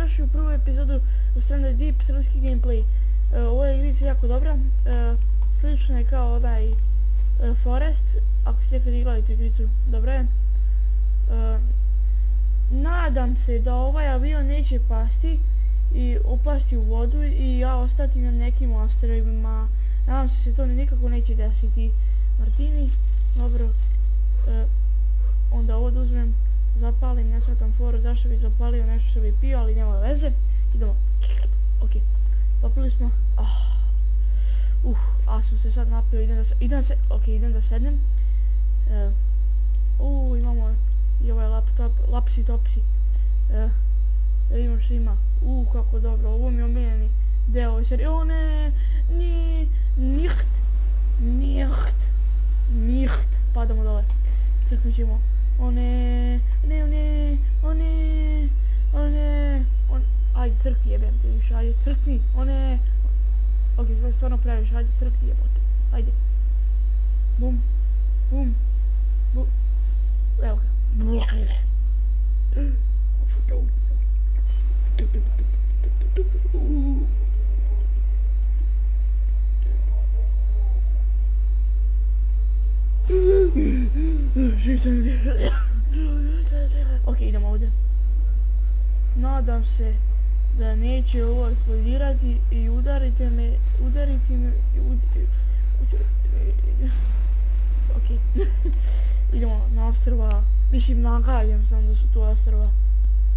dobrodošli u prvu epizodu u Stranded Deep srpski gameplay. Ova igrica je jako dobra, slično je kao onaj Forest, ako ste nekad igrali tu igricu, dobro je. Nadam se da ovaj avion neće pasti i upasti u vodu i ja ostati na nekim ostrvima. Nadam se to nikako neće desiti. Martini, dobro, onda ovo da uzmem, zapalim, ne shvatam foru zašto bi zapalio nešto što bi pio, ali nema veze. Idemo, ok, popili smo, sam se sad napio, idem da sednem. Imamo i ovaj laptop, lapsi topsi, da vidimo što ima. Kako dobro, ovo mi je omiljeni deo ove serije. Nicht, padamo dole, crknut ćemo. Ajde crkni, jebem te više, ajde crkni, ok, sve stvarno praviš, ajde crkni, jebote, ajde. Bum, evo ga. Ok, idemo ovdje. Nadam se da neće ovo eksplodirati i udarite me. Ok. Idemo na ostrva. Mislim, nagađam sam da su tu ostrva.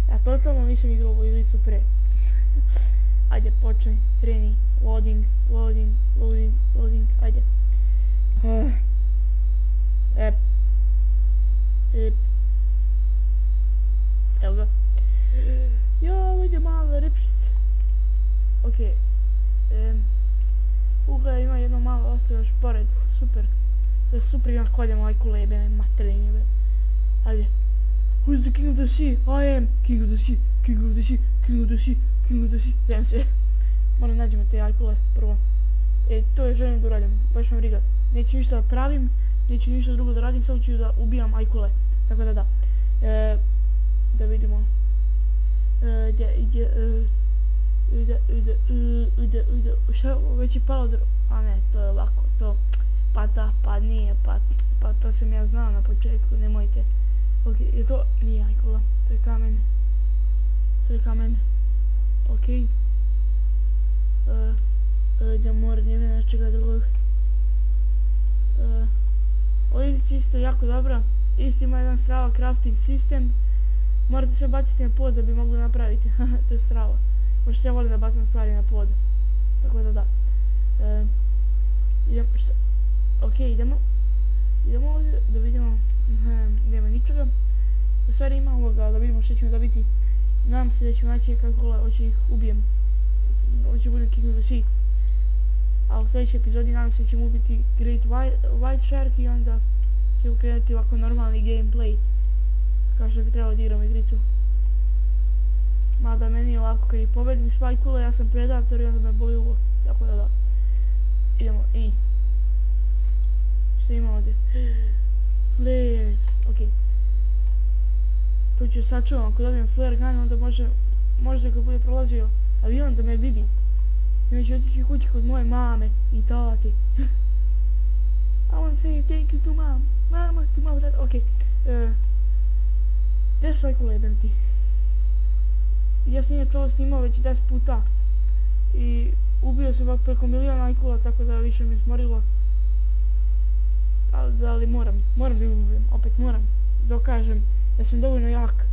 Ja totalno nisam igrao ovu igricu pre. Ajde, počni, kreni. Loading, ajde. Evo ga. Jao, ide mala ripšica. Ok. Ima jedno malo ostrvo još pored. Super. To je super, imam koljem ovaj kulebe, materinje. Ajde. Who's the king of the sea? I am king of the sea. Zem se. Moram nađemo te ajkule prvo. To je želim da uradim. Baš me briga. Neću ništa da pravim. Neću ništa drugo da radim, samo ću da ubijam ajkule. Tako da. Da vidimo. Šta već je palo drvo? A ne, to je lako, to. Pa nije, pa to sam ja znao na početku, nemojte. Ok, je to? Nije ajkula, to je kamen. Ok. Da moram njega nečega drugog. Ovo je isto jako dobro, isto ima jedan strava crafting sistem. Morate sve baciti na pod da bi mogli napraviti, to je strava. Možete ja volim da bacam stvari na pod. Tako da. Ok, idemo ovdje da vidimo, nema ničega. U stvari ima ovoga, da vidimo što ćemo dobiti. Nadam se da ćemo naći kako hoće ih ubijem. Hoće budem king of the sea. A u sljedećoj epizodi nadam se da ćemo ubiti Great White Shark i onda ćemo krenuti ovako normalni gameplay. Kao što bi trebalo da igram igricu. Mada meni je ovako kad ih povedim spajkule, ja sam predator i onda me boli uvo. Tako da. Idemo, što ima ovdje? Flares, ok. Tu ću sačuvam, ako dobijem flare gun onda može kad bude prolazio avion da me vidi. I ću otići kući kod moje mame i tati. I want to say thank you to mom. Mama, to mom, dad, ok. Gdje su ajkule jebem ti? Ja sam nije to snimao već 10 puta. I ubio sam ovak preko miliona ajkula, tako da više mi smorilo. Ali moram da ih ubijem, opet moram. Dokažem da sam dovoljno jak.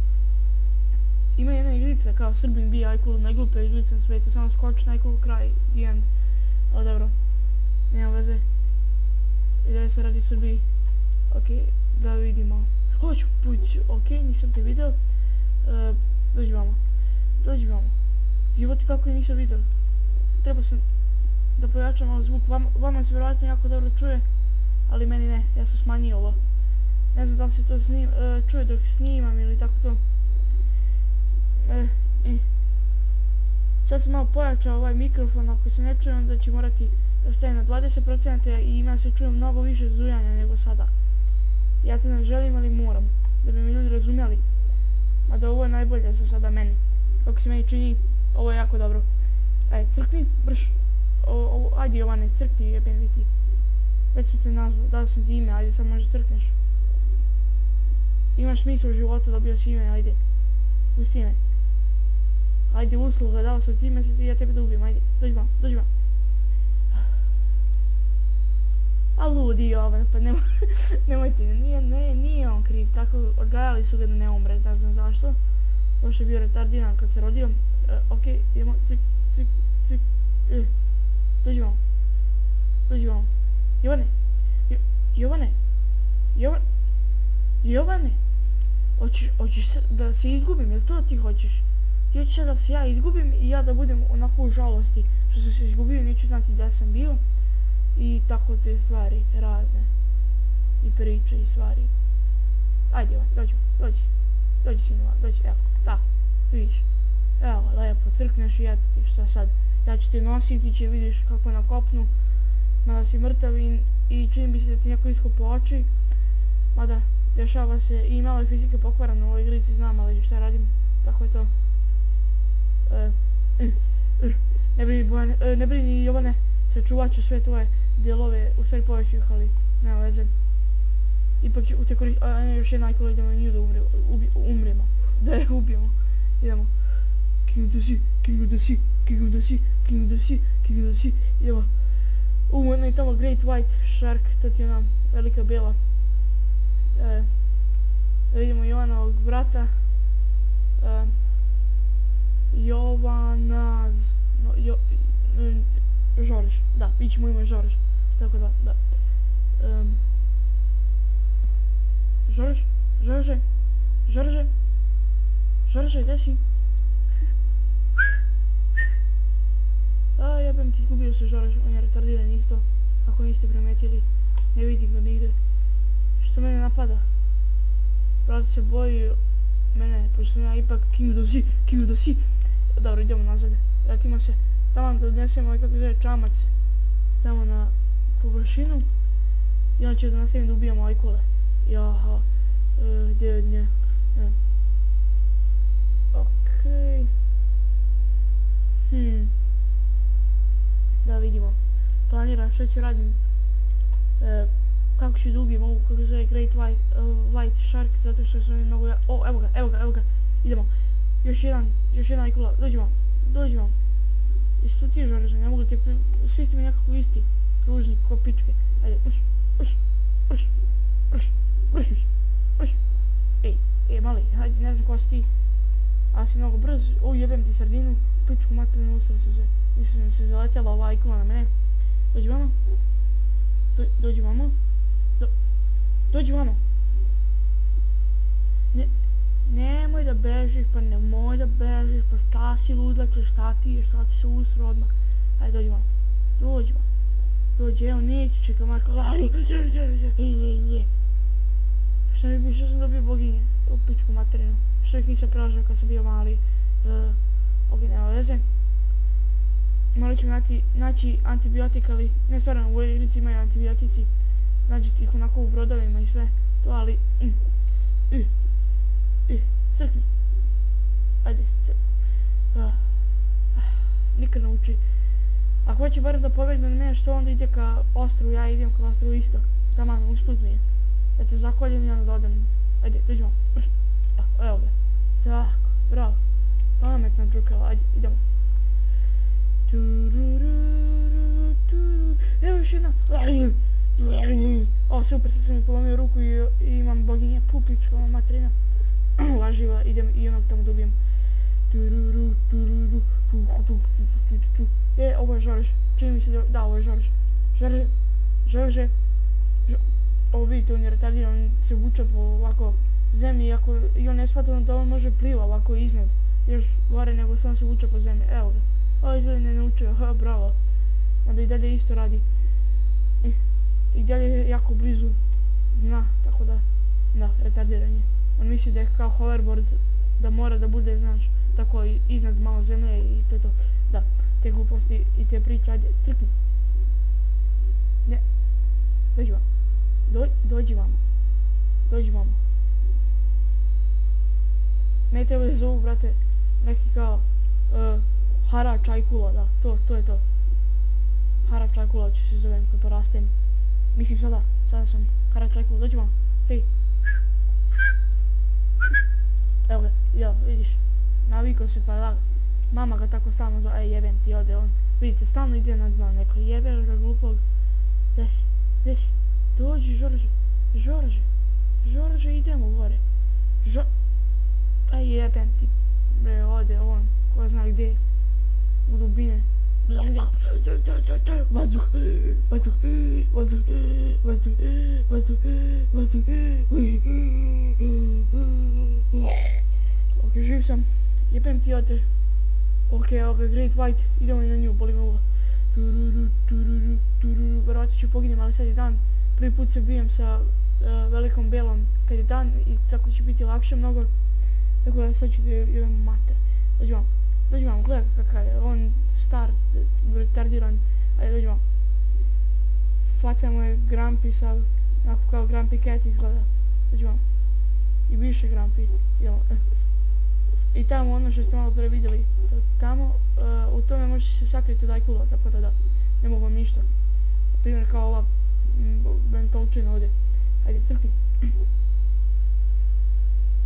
Ima jedna igrica kao Srbin bije ajkulu, najgluplja igrica na svijetu, samo skoči na ajkulu kraj, the end. Ali dobro, nema veze. I da se radi Srbiji. Ok, da vidimo. Hoću pući, ok, nisam te vidio. Dođi vamo. Životi kako je nisam vidio. Treba sam da pojačam malo zvuk, vama se vjerojatno jako dobro čuje, ali meni ne, ja sam smanjio ovo. Ne znam da li se to čuje dok snimam ili tako to. Sad sam malo pojačao ovaj mikrofon, ako se ne čuje onda ću morati da stavim na 20% i ima se čuje mnogo više zujanja nego sada. Ja to ne želim, ali moram, da bi mi ljudi razumjeli. Mada ovo je najbolje za sada meni. kako se meni čini, ovo je jako dobro. Ajde, crkni, brš. Ajde Jovane, crkni, jebem li ti. Već sam te nazvao, dao sam ti ime, ajde sad možda crkneš. Imaš smisla u životu, dobio si ime, ajde. Pusti me. Ajde, usluga, dao sam ti ime, sad ja tebe da ubijem, ajde. Dođi vam, dođi vam. A ludi Jovan, pa nemojte, nije on kriv, tako odgajali su ga da ne umre, ne znam zašto. Pošto je bio retardiran kad se rodio. Okej, idemo, cik, cik, cik, dođi vam. Dođi vam. Jovane, Jovane, Jovane, hoćeš da se izgubim, jel to ti hoćeš? Ti hoćeš da se ja izgubim i ja da budem onako u žalosti što sam se izgubio i neću znati da sam bio. I tako te stvari razne. I priče i stvari. Ajde Jovan, dođi sinova, dođi, evo, tako, vidiš. Evo, lepo, crkneš i eto ti, šta sad. Ja ću te nosim, ti će vidiš kako na kopnu, mada si mrtav i čini bi se da ti neko iskopa oči. Mada, dešava se i malo je fizike pokvarano u ovoj igrici, znam, ali šta radim, tako je to. Ne brini Jovane, sačuvat ću sve tvoje dijelove, u stvari poveću ih, ali nema veze. Ipak ću te koristiti, još jedna ajkola, idemo nju da umremo. Da je ubijemo. Idemo. King of the sea, king of the sea, king of the sea, king of the sea, king of the sea. Idemo. Jedno je tamo Great White Shark, to ti je ona velika bijela. Da vidimo Jovanovog brata. Jovanaz. Žorž, da, vi ćemo ime Žorž. Tako da. Žorže, gdje si? Jebem ti, izgubio se Žorž, on je retardiran isto. Ako niste primetili, ne vidim ga nigde. Što mene napada? Brat se boji mene, pošto sam ja ipak king of the sea. Dobro, idemo nazad. Vratimo se. Tamo da odnesemo ovaj kako zove čamac. Tamo na površinu. I onda će da nastavim da ubijamo ajkule. Jaha. Gdje je od nje? Okej. Da vidimo. Planiram što ću radim. Kako ću da ubijem ovu kako zove Great White Shark. Zato što sam mnogo... evo ga. Idemo. Još jedna ajkula. Dođi vam. Jesi to ti Žorže, ne mogu te... Svi ste mi nekako isti. Ružni ko pičke. Ajde, Ej, mali, hajde, ne znam ko si ti. Ali si mnogo brz. Jebem ti sardinu. Pičku materinu usra se sve. Mislim da se zaletela ova ajkula na mene. Dođi vamo. Dođi vamo. Nemoj da bežiš, pa šta si ludlače, šta ti se usro odmah. Ajde, dođi vam. Dođi, evo, neću čekam, Marko. Što sam dobio boginje, u pičku materinu. Što ih nisam prelažao kad sam bio mali. Ok, nema veze. Morat ćemo naći antibiotik, ali ne stvarno, u ovoj igrici imaju antibiotici. Nađite ih onako u brodovima i sve to, ali... Crkni. Ajde, nikad nauči. Ako hoće barem da pobegne na mene, što onda ide ka ostrovu, ja idem ka ostrovu isto. Taman, usput mi je. Da te zakoljem i onda da odem. Ajde, dođemo. Evo ga. Tako, bravo. Pametna džukala, ajde, idemo. Evo još jedna. Super, sad sam mi polomio ruku i imam boginje pupička, ova materina. Laživa, idem i onog tamo dobijem. Ovo je Žorž. Čini mi se da, ovo je Žorž. Žorže. Ovo vidite, on je retardiran, on se vuče po ovako zemlji i on ne shvata da on može pliva ovako iznad. Još gore nego sam se vuče po zemlji. Evo ga. Ovo izgleda ne naučio, bravo. Onda i dalje isto radi. I dalje je jako blizu dna, tako da, retardiranje. On misli da je kao hoverboard, da mora da bude, znaš, tako iznad malo zemlje i to je to. Da, te gluposti i te priče, ajde, crkni. Ne, dođi vamo. Ne tebe zovu, brate, neki kao Čajkula, da, to je to. Hara Čajkula ću se zovem koji porastem. Mislim sada sam Hara Čajkula, dođi vam, hej. Evo ga, vidiš, navikao se pa da, mama ga tako stalno zove, jebem ti ode on. Vidite, stalno ide na dno, neko jebe ga glupog. Desi, dođi Žorže, idemo gore. Jebem ti, bre, ode on, ko zna gdje, u dubine. Vazduh. Ok, živ sam, jebem ti ode. Ok, Great White, idemo i na nju, boli me uvo. Vjerojatno ću poginem, ali sad je dan. Prvi put se bijem sa velikom belom kad je dan i tako će biti lakše mnogo. Tako da sad ću da jebem mater. Dođi vam, gledaj kakav je, on star, retardiran. Ajde, dođi vam. Faca mu je Grumpy sad, onako kao Grumpy Cat izgleda. Dođi vam. I više Grumpy. I tamo ono što ste malo pre vidjeli, tamo, u tome možete se sakriti od ajkula, tako da ne mogu vam ništa. Na primjer kao ova bentolčina ovdje. Ajde, crkni.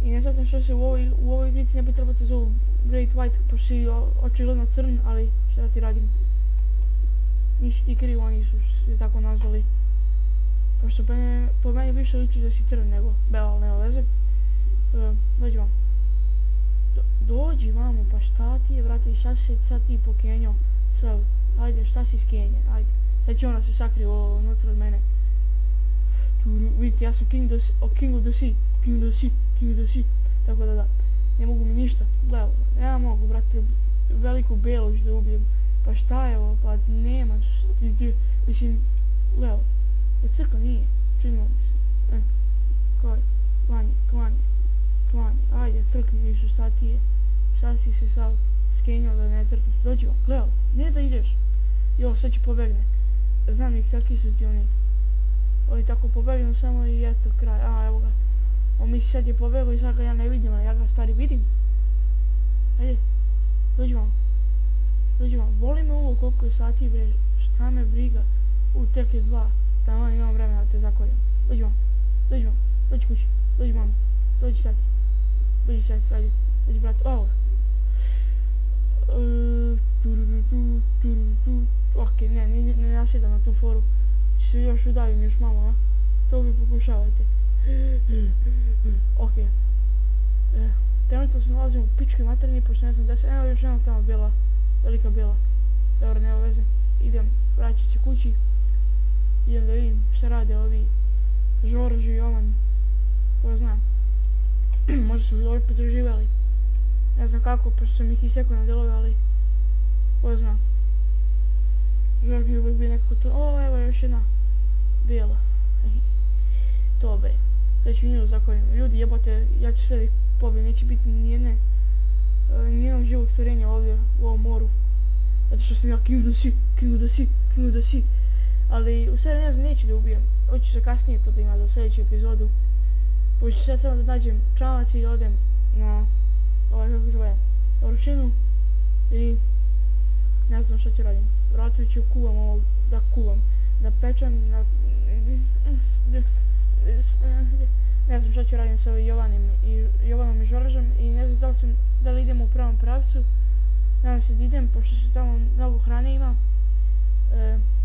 I ne znam što se u ovoj igrici ne bi trebate zovu Great White, pošto si očigledno crn, ali šta da ti radim? Nisi ti kriv, oni su se tako nazvali. Pošto po meni više liči da si crn nego bela, ali nema veze. Dođi vam. Dođi vamo, pa šta ti je, vrati, šta si sad ti pokenjao? Sav, ajde, šta si skenjen, ajde. Sad će ona se sakrio unutra od mene. Vidite, ja sam King of the Sea. Tako da, ne mogu mi ništa. Gledaj, ja mogu, brate, veliku belu da ubijem. Pa šta je ovo, pa nema, mislim, gledaj, je crkva, nije, činilo mi se. Koji, klanje, ajde, crkni više, šta ti je, šta si se sad skenjao da ne crkniš, dođi vam, gledaj, ne da ideš, sad će pobegne, znam ih, takvi su ti oni tako pobegnu samo i eto, kraj, evo ga, on misli sad je pobegao i sad ga ja ne vidim, a ja ga stari vidim, ajde, dođi vam, voli me ovo koliko je sati bre, šta me briga, tek je 2, tamo imam vremena da te zakoljem, dođi vam, dođi kući, dođi mam, dođi tati, ajde, dođi brat, ok, ne nasjedam na tu foru, će se još udavim još malo, a? To vi pokušavate. Ok. Trenutno se nalazim u pičkoj materini, pošto ne znam da se, evo još jedna tamo bela, velika bela. Dobro, nema veze. Idem, vraćam se kući. Idem da vidim šta rade ovi Žorž i Jovan. Ko zna. Možda su ovi preživjeli. Ne znam kako, pošto sam ih isekao na delove, ali ko zna. Žorž bi uvijek bio nekako to, evo još jedna bijela. Dobre, sad ću nju zakoljim. Ljudi, jebote, ja ću sve pobijem, neće biti nijednog živog stvorenja ovdje u ovom moru. Zato što sam ja King of the Sea. Ali u stvari ne znam, neću da ubijem. Hoću se kasnije to da ima za sljedeću epizodu. Hoću sad samo da nađem čamac i odem na kako se zove, Oršinu i ne znam šta ću radim. Vratno ću kuvam ovo, da pečem, ne znam šta ću radim sa Jovanom i Žoržem i ne znam da li idemo u pravom pravcu. Nadam se da idem, pošto se tamo mnogo hrane ima.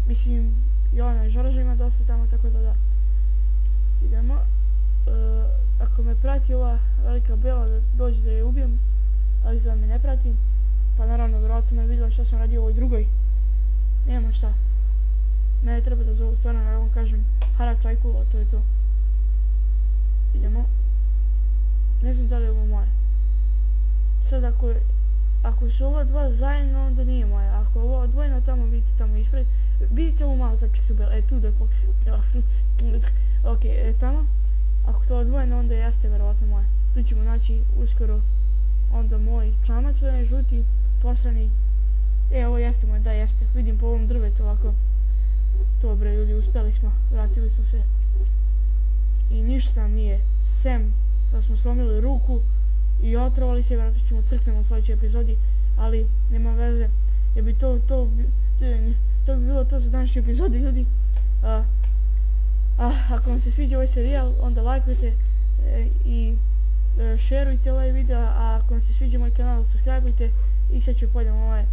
Mislim, Jovana i Žorža ima dosta tamo, tako da. Idemo. Ako me prati ova velika bela da dođe da je ubijem, ali da me ne prati, pa naravno vjerojatno me vidjela šta sam radio u ovoj drugoj. Nema šta. Mene treba da zovu, stvarno naravno kažem Hara Čajkula, to je to. Idemo. Ne znam da li je ovo moje. Sad ako su ova dva zajedno, onda nije moje. Ako je ovo odvojeno, tamo vidite tamo ispred. Vidite ovo malo tapček su bile, tu da je ok, tamo. Ako to odvojeno, onda jeste vjerovatno moje. Tu ćemo naći uskoro onda moj čamac, onaj žuti, posrani. Ovo jeste moj, da jeste. Vidim po ovom drvetu ovako. Dobre ljudi, uspjeli smo, vratili smo se. I ništa nam nije, sem da smo slomili ruku i otrovali se, vjerojatno ćemo crknemo u sljedećoj epizodi, ali nema veze. Jer bi to bi bilo to za današnje epizode, ljudi. Ako vam se sviđa ovaj serijal, onda lajkujte i šerujte ovaj video, a ako vam se sviđa moj kanal, subscribeujte i sad ću poljam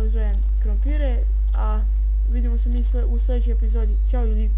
zovem krompire, a vidimo se mi u sljedećoj epizodi. Ćao ljudi!